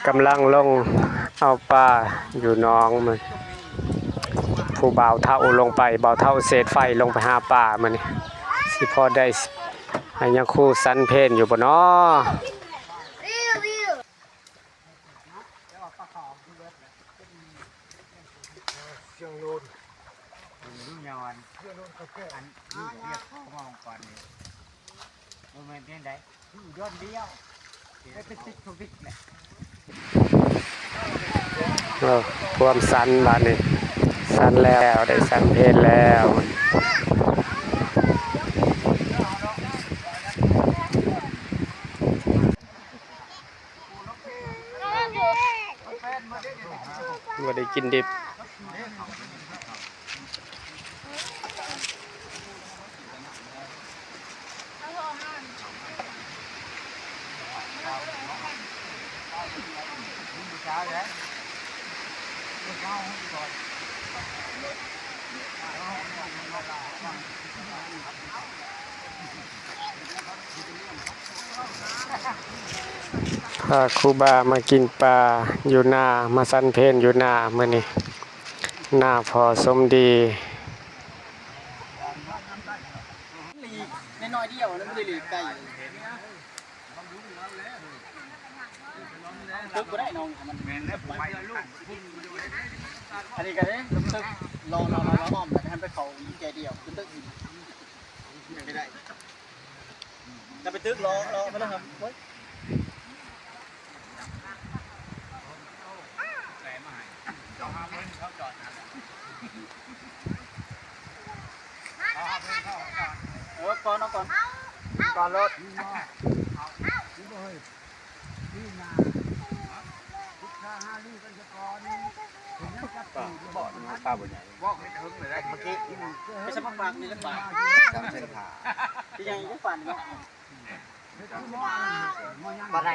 ກຳລັງລົງເອົາປາຢູ່ໜອງມື້ ຜູ້ບ່າວເຖົ້າລົງໄປ ບ່າວເຖົ້າເສດໄຟລົງໄປຫາປາມື້ນີ້ ຊິພໍໄດ້ໃຫ້ຍາຄູສັນເພນຢູ່ບໍ່ນໍ? ເສຍງໂລນ ເສຍງໂລນເຂົາແກ້ ອັນ ວຽກເຂົາມາຂອງກ່ອນນີ້ ບໍ່ແມ່ນຈັ່ງໃດ ຢູ່ດອນດຽວ ໄດ້ເປັນສິບກວ່າວິກແຫຼະ. ເອີ ຄວາມສັນບາດນີ້ ສັນແລ້ວ ໄດ້ສັນເພນແລ້ວ. ບໍ່ໄດ້ກິນດິບ. ພາຄູບາມາກິນປາຢູ່ນາ ມາສັນເພນຢູ່ນາມື້ນີ້ ນາພໍ່ສົມດີ. ຫຼີກນ້ອຍໆດຽວ ມັນບໍ່ໄດ້ຫຼີກໄກ ຕຶກບໍ່ໄດ້ນ້ອງ ມັນແມ່ນແລ້ວ ອັນນີ້ກໍເດ້ ຕຶກ ລໍໆອ້ອມ ແລ້ວໃຫ້ມັນໄປເຂົ້າແຈດຽວ ຕຶກ ໄດ້ ຈະໄປຕຶກ ລໍໆໄປເລີຍ ໂອ້ຍ. ເອີ ກ່ອນເອົາກ່ອນ ກ່ອນລົດ ປາບໍ່ໃຫຍ່ ບອກໄປເຖິງເລີຍ ເມື່ອກີ້ ໄປສະໝັກປາກນີ້ ສາມເສັ້ນຂາ ຊິຍັງໄປປານນີ້ ບໍ່ໄດ້